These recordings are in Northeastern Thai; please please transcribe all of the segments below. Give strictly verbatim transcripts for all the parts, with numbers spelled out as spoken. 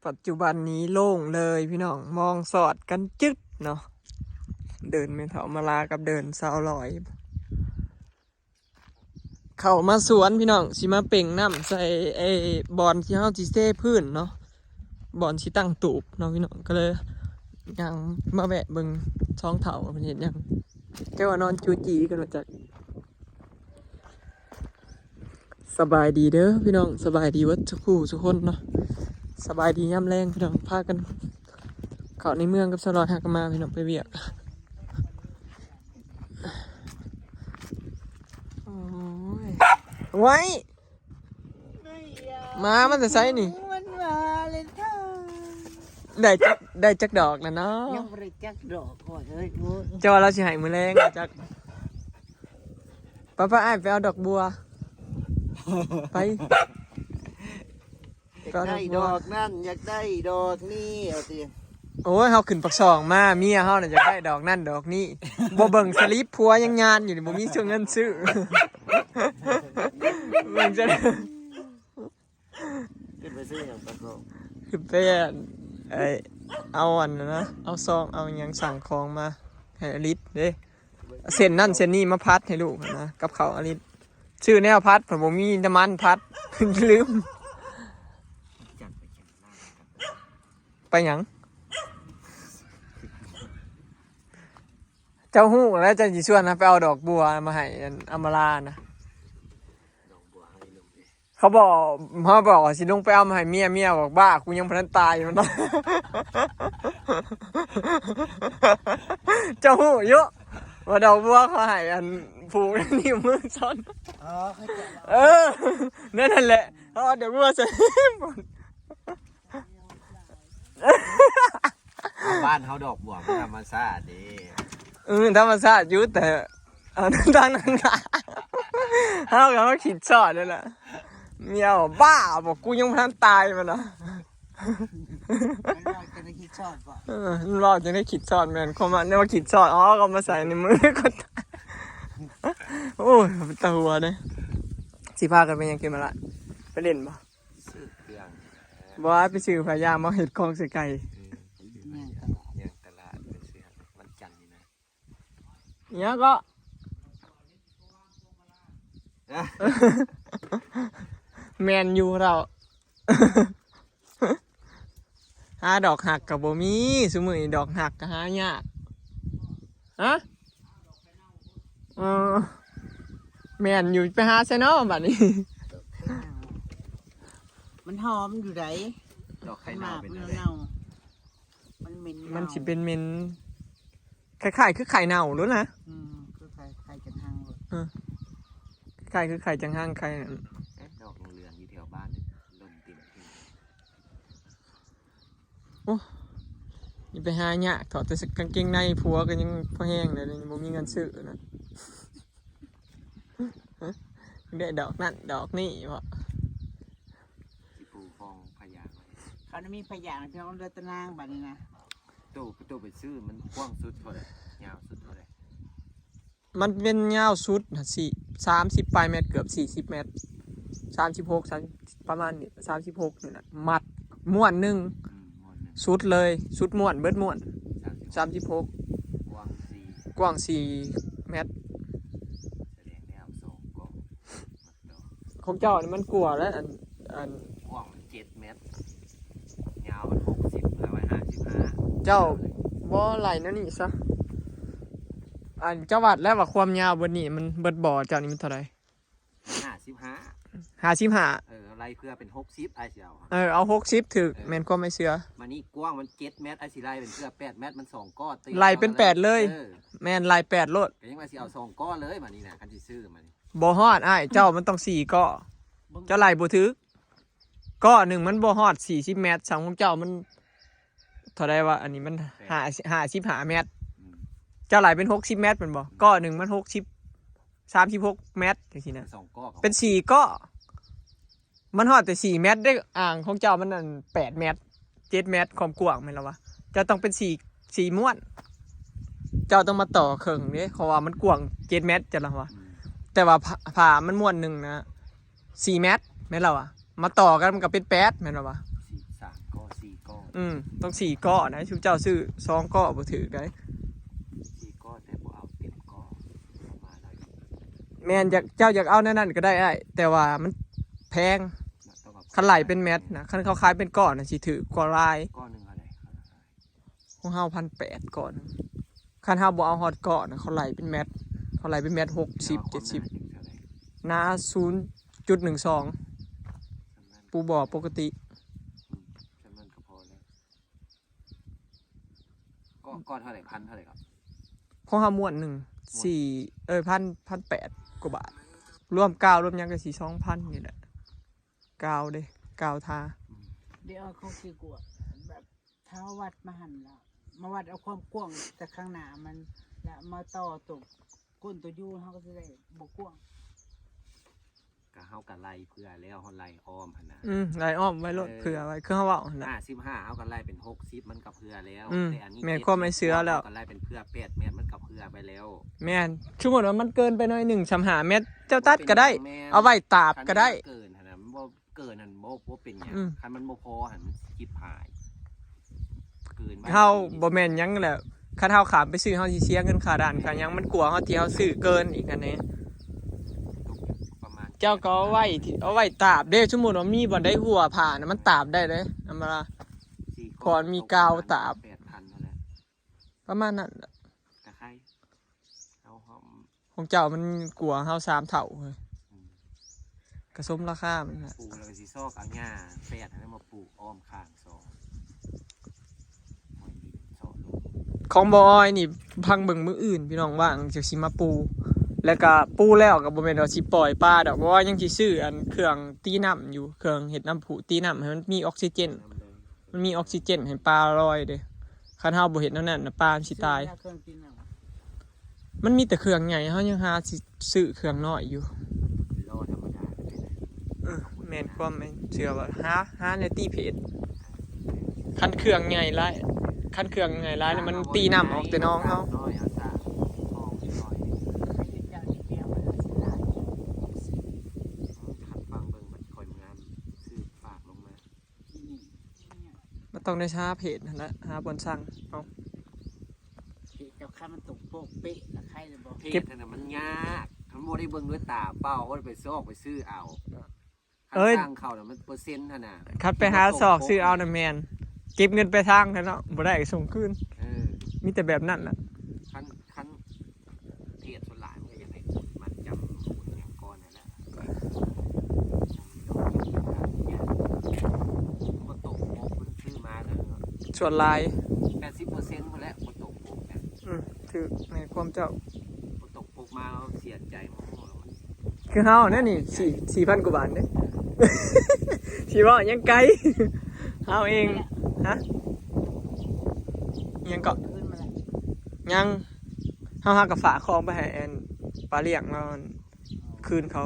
ปัจจุบันนี้โล่งเลยพี่น้อง มองสอดกันจึ๊ดเนาะ เดินแม่เฒ่ามาลากับเดินสาวลอย เข้ามาสวนพี่น้อง สิมาเป่งน้ำใส่ไอ้บ่อนที่เฮาสิเซพื้นเนาะ บ่อนสิตั้งตูบเนาะพี่น้อง ก็เลยย่างมาแวะเบิ่งสองเฒ่าว่าเพิ่นเฮ็ดหยัง แต่ว่านอนจูจีกันมาจาก สบายดีเด้อพี่น้อง สบายดีเบิดทุกผู้ทุกคนเนาะ สบายดียามแลงพี่น้อง พากัน เข้าในเมืองกับสาวลอย หากนมาพี่น้องไปเวียก โอ้ย ไว้ มา มันจะใส่นี่ มันมาเลยเท่า ได้จัก ได้จักดอกนะเนาะ ยังบ่ได้จักดอกก่อนเอ้ย โอ้ย เจ้าว่าเราสิให้มื้อแลงจัก ไปไปอ้ายไปเอาดอกบัว ไป อยากได้ดอกนั่น อยากได้ดอกนี่ เอาสิ โอ้ย เฮาขึ้นปากซองมา เมียเฮาน่ะอยากได้ดอกนั่นดอกนี่ บ่เบิ่งสลิป ผัวยังยานอยู่นี่ บ่มีเงินซื้อ เบิ่งจะ ขึ้นไปซื้อหยังปากซอง ขึ้นไปอัน ไอ้ เอาอันนั้นนะ เอาซอง เอาหยังสั่งของมา ให้อลิสเด้ เส้นนั่นเส้นนี่มาผัดให้ลูกนะ กับข้าวอลิส ซื้อแนวผัด ผมบ่มีน้ำมันผัด ลืม ไปหยัง เจ้าฮู้แล้วเจ้าสิชวนนะ ไปเอาดอกบัวมาให้อันอำมาลานะ เขาบอก เขาบอกว่าสิลงไปเอามาให้เมีย เมียบอก "บ้า กูยังบ่ทันตาย" มันว่า เจ้าฮู้อยู่ว่าดอกบัวเขาให้อันผูกนิ้วมือซ้อน อ๋อ เข้าใจแล้ว เออ นั่นแหละ เขาเอาดอกบัวใส่ บ้านเขาดอกบัวมันธรรมชาติเด้ เออ ธรรมชาติอยู่ แต่ เอาทางนั้น เฮาก็มาคิดซ้อนนั่นแหละ เมียบอก "บ้า บอกกูยังบ่ทันตาย" มันนะ มันว่าจะได้คิดซ้อนก่อน เออ มันว่าจะได้คิดซ้อน แม่น ความหมายว่าคิดซ้อน อ๋อ ก็มาใส่ในมือ ก็ตาย โอ้ย เป็นตาหัวเด้ สิพากันไปหยังกินมาละ ไปเล่นบ่ ซื้อเครื่อง บ่ว่าไปซื้อผ้ายางมาเฮ็ดของใส่ไก่ เออ ไปซื้อผ้ายาง ย่างตลาด ย่างตลาด ไปซื้อวันจันทร์นี่นะ เนี่ยก็ อ่ะ แม่นอยู่เรา หาดอกฮักก็บ่มี ซุมื้อนี้ดอกฮักก็หายาก ฮะ เออ แม่นอยู่ ไปหาใส่เนาะบัดนี้ มันหอมอยู่ได ดอกไข่เน่าเป็นอะไร หมากมันเน่า มันเหม็นเน่า มันสิเป็นเหม็น คล้ายๆ คือไข่เน่าโลดนะ อืม คือไข่ ไข่จังหังโลด เออ คล้ายๆ คือไข่จังหัง ไข่นั่น เอ๊ะ ดอกเหลืองๆ อยู่แถวบ้านเนี่ย หล่นเต็มที่ โอ้ อย่าไปหายาก ถอดแต่กางเกงในผัวก็ยังพอแห้งเลย บ่มีเงินซื้อนะ ได้ดอกนั่นดอกนี่บ่ สิปูฟองผ้ายางไว้ เขาน่ะมีผ้ายางเพียงเรือตะนางบัดนี้นะ ตู้ ตู้ไปซื้อมันกว้างสุดเท่าไหร่ ยาวสุดเท่าไหร่ มันเป็นยาวสุดน่ะ สี่ สามสิบปลายเมตร เกือบสี่สิบเมตร สามสิบหก สาม ประมาณนี้ สามสิบหก นี่แหละ มัดม้วนหนึ่ง อืม ม้วนหนึ่ง สุดเลย สุดม้วน เบิดม้วน สามสิบหก สามสิบหก กว้างสี่ กว้างสี่เมตร แสดงแล้วสองกอง ของเจ้านี่มันกว่าแล้ว อัน อัน กว้างมันเจ็ดเมตร ยาวมันหกสิบ เอาไว้ห้าสิบห้า เจ้า บ่ไล่แนวนี้ซะ อันเจ้าวัดแล้วว่าความยาวเบิดนี่มัน เบิดบ่อเจ้านี่มันเท่าใด ห้าสิบห้า ห้าสิบห้า เออ ไล่เพื่อเป็นหกสิบ อ้ายสิเอา เออ เอาหกสิบ ถืก เออ แม่นความอ้ายเสือ มานี่กว้างมันเจ็ดเมตร อ้ายสิไล่เป็นเพื่อแปดเมตร มันสองก้อน ตี ไล่เป็นแปดเลย เออ แม่นไล่แปดโลด ก็ยังว่าสิเอาสองก้อนเลยมานี่นะ คันสิซื้อมานี่ บ่ฮอดอ้าย เจ้ามันต้องสี่ก้อ เจ้าไล่บ่ถืก ก้อหนึ่งมันบ่ฮอดสี่สิบเมตร ซ้ำของเจ้ามัน เท่าใดวะ อันนี้มัน แปด ห้า ห้าสิบห้าเมตร อืม เจ้าไล่เป็นหกสิบเมตรแม่นบ่ ก้อหนึ่งมันหกสิบ สามสิบหกเมตรจังซี่นะ สองก้อ เป็นสี่ก้อ มันฮอดแต่สี่เมตรเด้ อ่างของเจ้ามันนั่นแปดเมตร เจ็ดเมตร ความกว้างแม่นแล้ววะ เจ้าต้องเป็นสี่ สี่ม้วน เจ้าต้องมาต่อครึ่งเด้ เพราะว่ามันกว้างเจ็ดเมตรจ้ะล่ะวะ อืม แต่ว่าผ้า ผ้ามันม้วนหนึ่งนะ สี่เมตรแม่นแล้ววะ มาต่อกันมันก็เป็นแปดแม่นแล้ววะ สี่ สามก้อ สี่ อืม ต้องสี่ก้อนะ ชุมเจ้าซื้อสองก้อบ่ถือได้ สี่ก้อแต่บ่เอาเต็มก้อ ประมาณนั้น แม่น อยาก เจ้าอยากเอาแนวนั้นก็ได้อ้าย แต่ว่ามันแพง ต้องเอา คันไล่เป็นแมตรนะ คันเขาขายเป็นก้อนนะสิถือกว่าหลาย ก้อนหนึ่งเท่าไหร่ ของเฮาพันแปดก้อน คันเฮาบ่เอาฮอดก้อนนะ เขาไล่เป็นแมตร เขาไล่เป็นแมตร หกสิบ เจ็ดสิบ หนา ศูนย์จุดหนึ่งสอง ปูบ่อปกติ อืม จำนั้นก็พอแล้ว ก็ ก็เท่าไหร่ พันเท่าไหร่ครับ ของเฮาม้วนหนึ่ง สี่ เอ้ย พัน พันแปดกว่าบาท รวมกาวรวมหยังก็สิสองพันนี่แหละ กาวเด้ กาวทา เดี๋ยวเอาของขี้กวดแบบ ถ้าวัดมาหั่นละ มาวัดเอาความกว้างจากข้างหน้ามัน แล้วมาต่อตัวก้นตัวยูเฮาก็สิได้บ่กว้าง ก็เฮาก็ไล่เผื่อแล้ว เฮาไล่อ้อมหั่นนะ อืม ไล่อ้อมไว้โลด เออ เผื่อไว้ คือเฮาเว้าหั่นน่ะ ห้าสิบห้า เฮาก็ไล่เป็นหกสิบ มันก็เผื่อแล้ว อืม แต่อันนี้ แม่น เจ็ด ความหมายเสือแล้ว เฮาก็ไล่เป็นเผื่อแปดเมตร มันก็เผื่อไปแล้ว แม่น สมมุติว่ามันเกินไปหน่อยหนึ่ง สามห้าเมตร เจ้าตัดก็ได้ บ่เป็นหยัง แม่น เอาไว้ตาบก็ได้ คันมันเกินหั่นน่ะ มันบ่ เกินหั่นบ่ บ่เป็นหยัง อืม คันมันบ่พอหั่นมันสิจิบหาย เกินไว้ เฮาบ่แม่นหยังแหละ คันเฮาข้ามไปซื้อ เฮาสิเสียเงินค่าด่านค่าหยัง มันกลัวเฮาที่เฮาซื้อเกินอีกอันนี้ ตกประมาณ เจ้าก็เอาไว้ที่ เอาไว้ตาบเด้ สมมุติว่ามีบ่อนใดหัวผ่านะ มันตาบได้เด้ เอามาละ สี่ พอมีกาวตาบ แปดพันเท่านั้น ประมาณนั้นแหละ ตะไคร้ เอาหอม ของเจ้ามันกลัวเฮาสามเท่าเฮ้ย อืม กระสมราคามันน่ะ ปลูกแล้วก็สิซอกเอาหญ้าแฝดให้มันมาปลูกอ้อมข้างซอก หอยดินซอกลง ของบ่ออยนี่ พังเบิ่งมื้ออื่นพี่น้องว่างจักสิมาปู แล้วก็ปูแล้วก็บ่แม่นว่าสิปล่อยปลาดอก บ่ออยยังสิซื้ออันเครื่องตีน้ำอยู่ เครื่องเฮ็ดน้ำพุตีน้ำให้มันมีออกซิเจน น้ำเลย มันมีออกซิเจนให้ปลาลอยเด้ คันเฮาบ่เฮ็ดแนวนั้นน่ะ ปลามันสิตาย ซื้อแล้วเครื่องกินน่ะ มันมีแต่เครื่องใหญ่ เฮายังหาสิซื้อเครื่องน้อยอยู่ ล้อธรรมดาก็ได้นะ เออ แม่นความแม่นเชื่อว่าหา หาในตี้เพจ คันเครื่องใหญ่หลาย คันเครื่องใหญ่หลายนี่มันตีน้ำออกแต่หนองเฮา น้อยเอาซะ ของน้อย ให้เจ้านิดเดียวมันสิหลาย คันฟังเบิ่งบัดคอยงาม ซื้อฝากลงมา มันต้องได้หาเพจนั่นแหละ หาบอนสั่งเอา เพจเจ้าค่ะมันตรงโป๊กเป๊ะละใครเลยบอก เพจนั่นน่ะมันยาก มันบ่ได้เบิ่งด้วยตาเปล่า บ่ได้ไปซอกไปซื้อเอา เอ้ย คันสั่งเขาน่ะมันเปอร์เซ็นต์หั่นน่ะ คันไปหาซอกซื้อเอาน่ะแม่น เก็บเงินไปทางนั่นเนาะ บ่ได้ส่งคืน เออ มีแต่แบบนั้นน่ะ คัน คัน เพจส่วนหลายมันก็อยากให้คนมัดจำคนอย่างก่อนนั่นแหละ มันก็ตกงบมันซื้อมาแล้วเนาะ ส่วนหลาย แปดสิบเปอร์เซ็นต์ หมดแล้ว บ่ตกงบเนี่ย อืม ถือในความเจ้า บ่ตกงบมาแล้วเสียใจมากๆ แล้วมัน คือเฮาเนี่ยนี่ สี่ สี่พันกว่าบาทเด้ สิว่ายังไกล เฮาเอง ฮะ ยังเกาะ ขึ้นมาแล้ว ยัง เฮาหากะฝากของไปให้แอนปลาเลี้ยงมาคืนเขา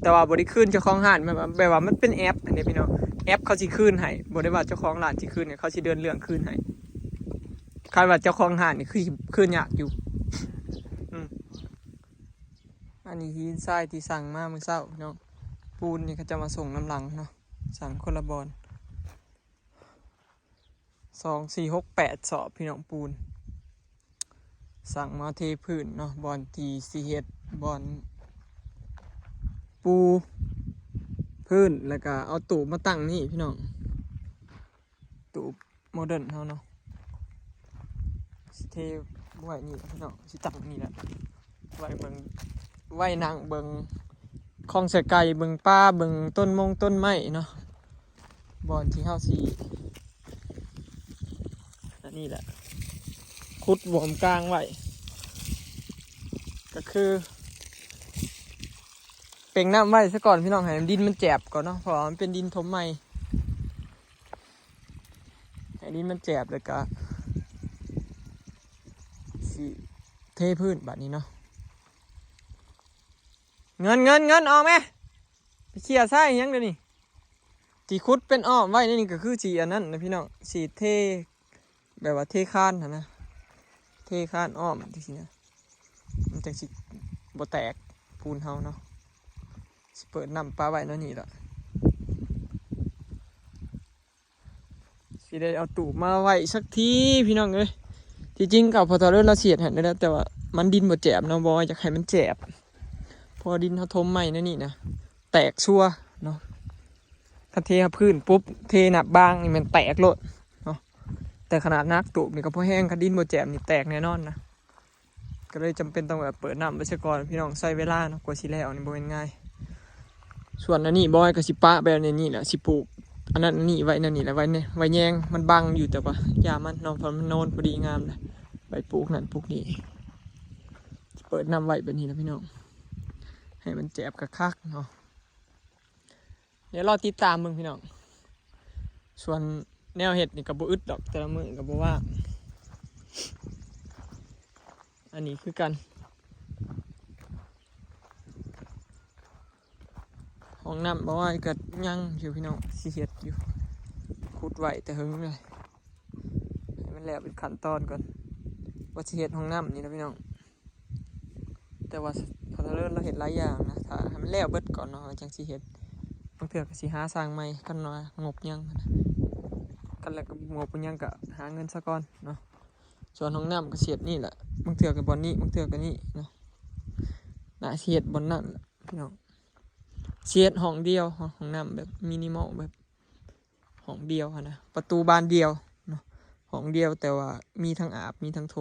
แต่ว่าบ่ได้คืนเจ้าของร้าน แบบว่า แบบว่ามันเป็นแอปอันนี้พี่น้อง แอปเขาสิคืนให้ บ่ได้ว่าเจ้าของร้านสิคืนให้ เขาสิเดินเรื่องคืนให้ คันว่าเจ้าของร้านนี่คือคืนยากอยู่ อืม อันนี้หินทรายที่สั่งมามื้อเช้าพี่น้อง ปูนนี่เขาจะมาส่งน้ำหลังเนาะ สั่งคนละบอน สอง สี่ หก แปด สอบพี่น้องปูน สั่งมาเทพื้นเนาะ บอนที่สิเฮ็ด บอนปูพื้น แล้วก็เอาตู้มาตั้งนี่พี่น้อง ตู้โมเดิร์นเฮาเนาะ สิเทไว้นี่แหละพี่น้อง สิตั้งนี่แหละ ไว้เบิ่ง ไว้นั่งเบิ่ง คลองใส่ไก่ เบิ่งปลา เบิ่งต้นมงต้นไม้เนาะ บอนที่เฮาสิ อันนี้แหละ ขุดหวมกลางไว้ ก็คือ เป่งน้ำไว้ซะก่อนพี่น้อง ให้ดินมันแจบก่อนเนาะ เพราะว่ามันเป็นดินถมใหม่ ให้ดินมันแจบแล้วก็ สิเทพื้นบัดนี้เนาะ เงิน เงิน เงิน ออกไหม ไปเคลียร์ทรายหยังเดี๋ยวนี้ สิขุดเป็นอ้อมไว้นี่ นี่ก็คือสิอันนั้นนะพี่น้อง สิเท แบบว่าเทคานหั่นนะ เทคานอ้อมจังซี้นะ มันจังสิบ่แตกปูนเฮาเนาะ สิเปิดน้ำปะไว้แนวนี้ล่ะ สิ สิได้เอาตูบมาไว้สักทีพี่น้องเอ้ย ที่จริงก็พอตอนเริ่มเราเสียดหันได้แล้ว แต่ว่ามันดินบ่แจบเนาะ บ่อยากให้มันแจบ พอดินเขาถมใหม่นั่นนี่นะ แตกชัวร์เนาะ ถ้าเทพื้นปุ๊บ เทหนักบางนี่มันแตกโลดเนาะ แต่ขนาดนักตูบนี่ก็พอแห้ง คันดินบ่แจบนี่แตกแน่นอนนะ ก็เลยจำเป็นต้องแบบเปิดน้ำไว้ซะก่อนพี่น้อง ใช้เวลาเนาะ กว่าสิแล้วนี่บ่แม่นง่าย ส่วนอันนี้บอยก็สิปะแบบนี้นี่แหละ สิปลูก อันนั้นอันนี้ไว้นั่นนี่แหละ ไว้เนี่ย ไว้แยง มันบังอยู่ แต่ว่าอย่ามันเนาะ เพราะมันโนนพอดีงามนะ ไว้ปลูกนั่นปลูกนี่ สิเปิดน้ำไว้แบบนี้นะพี่น้อง ให้มันแจบคักๆเนาะ เดี๋ยวรอติดตามเบิ่งพี่น้อง ส่วนแนวเฮ็ดนี่ก็บ่อึดดอก แต่ละมื้อก็บ่ว่าง อันนี้คือกัน ห้องน้ำบ่ว่าก็ยังอยู่พี่น้อง สิเฮ็ดอยู่ ขุดไว้แต่เฮิงเลย ให้มันแล้วเป็นขั้นตอนก่อน ว่าสิเฮ็ดห้องน้ำนี่นะพี่น้อง แต่ว่าพอเริ่มเราเฮ็ดหลายอย่างนะ ถ้าให้มันแล้วเบิดก่อนเนาะ จังสิเฮ็ด บางเทื่อก็สิหาสร้างใหม่ คันว่างบยังหั้นนะ คันแล้วก็งบบ่ยังก็หาเงินซะก่อนเนาะ ส่วนห้องน้ำก็สิเฮ็ดนี่แหละ บางเทื่อก็บ่อนนี้ บางเทื่อก็นี่เนาะ น่าสิเฮ็ดบ่อนนั่นแหละพี่น้อง สิเฮ็ดห้องเดียว ห้องน้ำแบบมินิมอล แบบห้องเดียวหั้นนะ ประตูบานเดียวเนาะ ห้องเดียวแต่ว่ามีทั้งอาบ มีทั้งโถ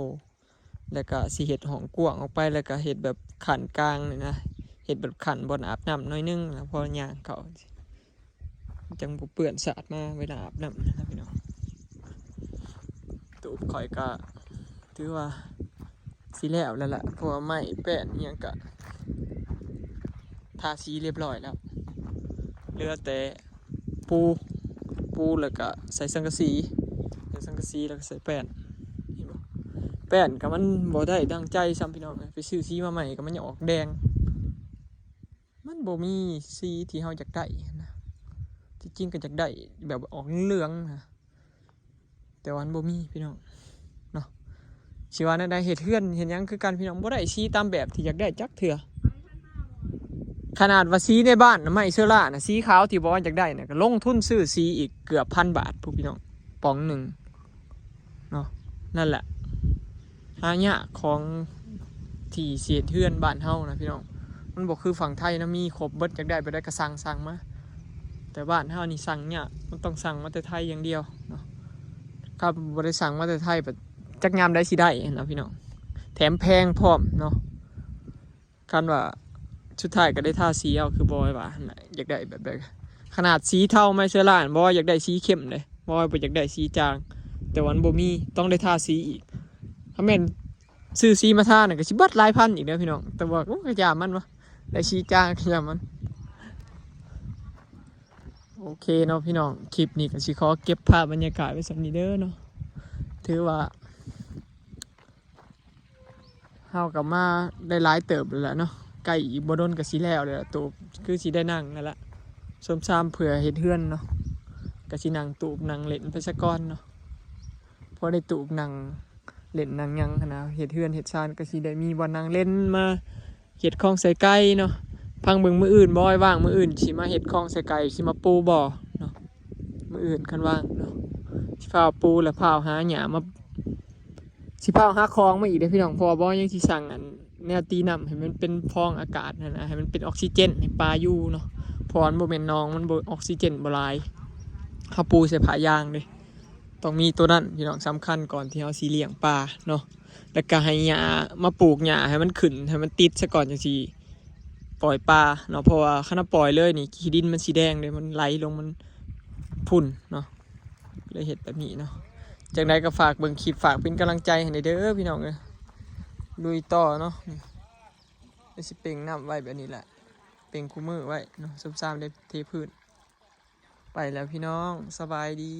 แล้วก็สิเฮ็ดห้องกว้างออกไป แล้วก็เฮ็ดแบบขั้นกลางนี่นะ เฮ็ดแบบขั้นบ่อนอาบน้ำหน่อยนึง แล้วพอย่างเข้า จังบ่เปื้อนสาดมาเวลาอาบน้ำนะพี่น้อง ตูบข่อยก็ถือว่าสิแล้วแล้วล่ะ เพราะว่าไม้แป้นอิหยังก็ทาสีเรียบร้อยแล้ว เหลือแต่ปู ปูแล้วก็ใส่สังกะสี ใส่สังกะสีแล้วก็ใส่แป้น เห็นบ่ แป้นก็มันบ่ได้ดังใจซ้ำพี่น้อง ไปซื้อสีมาใหม่ก็มันยังออกแดง มันบ่มีสีที่เฮาอยากได้นะ ที่จริงก็อยากได้แบบออกเหลืองๆนะ แต่ว่ามันบ่มีพี่น้องเนาะ สิว่าแนวใด เฮ็ดเฮือนเฮ็ดหยังคือกันพี่น้อง บ่ได้สีตามแบบที่อยากได้จักเทื่อ ขนาดว่าสีในบ้านน่ะ ไม้เชอร่าน่ะ สีขาวที่บ่อยากได้น่ะ ก็ลงทุนซื้อสีอีกเกือบพันบาทพุ้นพี่น้อง ป๋องหนึ่งเนาะ นั่นแหละ หายากของที่สิเฮ็ดเฮือนบ้านเฮานะพี่น้อง มันบ่คือฝั่งไทยนะ มีครบเบิด อยากได้แบบใดก็สั่ง สั่งมา แต่บ้านเฮานี่สั่งยาก มันต้องสั่งมาแต่ไทยอย่างเดียวเนาะ ถ้าบ่ได้สั่งมาแต่ไทย แบบจักยามใดสิได้นะพี่น้อง แถมแพงพร้อมเนาะ คันว่าสุดท้ายก็ได้ทาสีเอา คือบอยว่าหั่นน่ะ อยากได้แบบใด ขนาดสีเทาไม้เชอร่า บอยอยากได้สีเข้มเลย บอยบ่อยากได้สีจาง แต่ว่ามันบ่มี ต้องได้ทาสีอีก ถ้าแม่นซื้อสีมาทาน่ะ ก็สิเบิดหลายพันอีกเด้อพี่น้อง แต่ว่า โอ้ ก็อย่ามันวะ ได้สีจางก็อย่ามัน โอเคเนาะพี่น้อง คลิปนี้ก็สิขอเก็บภาพบรรยากาศไว้ส่ำนี้เด้อเนาะ ถือว่า เฮาก็มาได้หลายเติบแล้วล่ะเนาะ ใกล้อีกบ่ดนก็สิแล้วแล้วล่ะ ตูบคือสิได้นั่งนั่นละ ส้มซามเพื่อเฮ็ดเฮือนเนาะ ก็สินั่งตูบนั่งเล่นไปซะก่อนเนาะ พอได้ตูบนั่งเล่นนั่งหยังหั้นนะ เฮ็ดเฮือนเฮ็ดซานก็สิได้มีบ่อนนั่งเล่น มาเฮ็ดของใส่ไก่เนาะ พังเบิ่งมื้ออื่น บอยว่างมื้ออื่นสิมาเฮ็ดของใส่ไก่ สิมาปูบ่อเนาะ มื้ออื่นคันว่างเนาะ สิฟ้าวปูแล้วฟ้าวหาหญ้ามา สิฟ้าวหาของมาอีกเด้อพี่น้อง เพราะว่าบอยยังสิสั่งอันแนวตีน้ำให้มันเป็นฟองอากาศหั้นนะ ให้มันเป็นออกซิเจนให้ปลาอยู่เนาะ เพราะมันบ่แม่นหนอง มันบ่ ออกซิเจนบ่หลาย เฮาปูใส่ผ้ายางเด้ ต้องมีตัวนั้นพี่น้อง สำคัญก่อนที่เฮาสิเลี้ยงปลาเนาะ แล้วก็ให้หญ้า มาปลูกหญ้าให้มันขึ้น ให้มันติดซะก่อนจังสิปล่อยปลาเนาะ เพราะว่าคันเอาปล่อยเลยนี่ ขี้ดินมันสิแดงเด้ มันไหลลง มันพุ้นเนาะ เลยเฮ็ดแบบนี้เนาะ จังใดก็ฝากเบิ่งคลิป ฝากเป็นกำลังใจให้หน่อยเด้อพี่น้องเอ้ย ลุยต่อเนาะ นี่ ได้สิเป่งน้ำไว้แบบนี้แหละ เป่งคู่มือไว้เนาะ ส้มซามได้เทพื้น ไปแล้วพี่น้อง สบายดี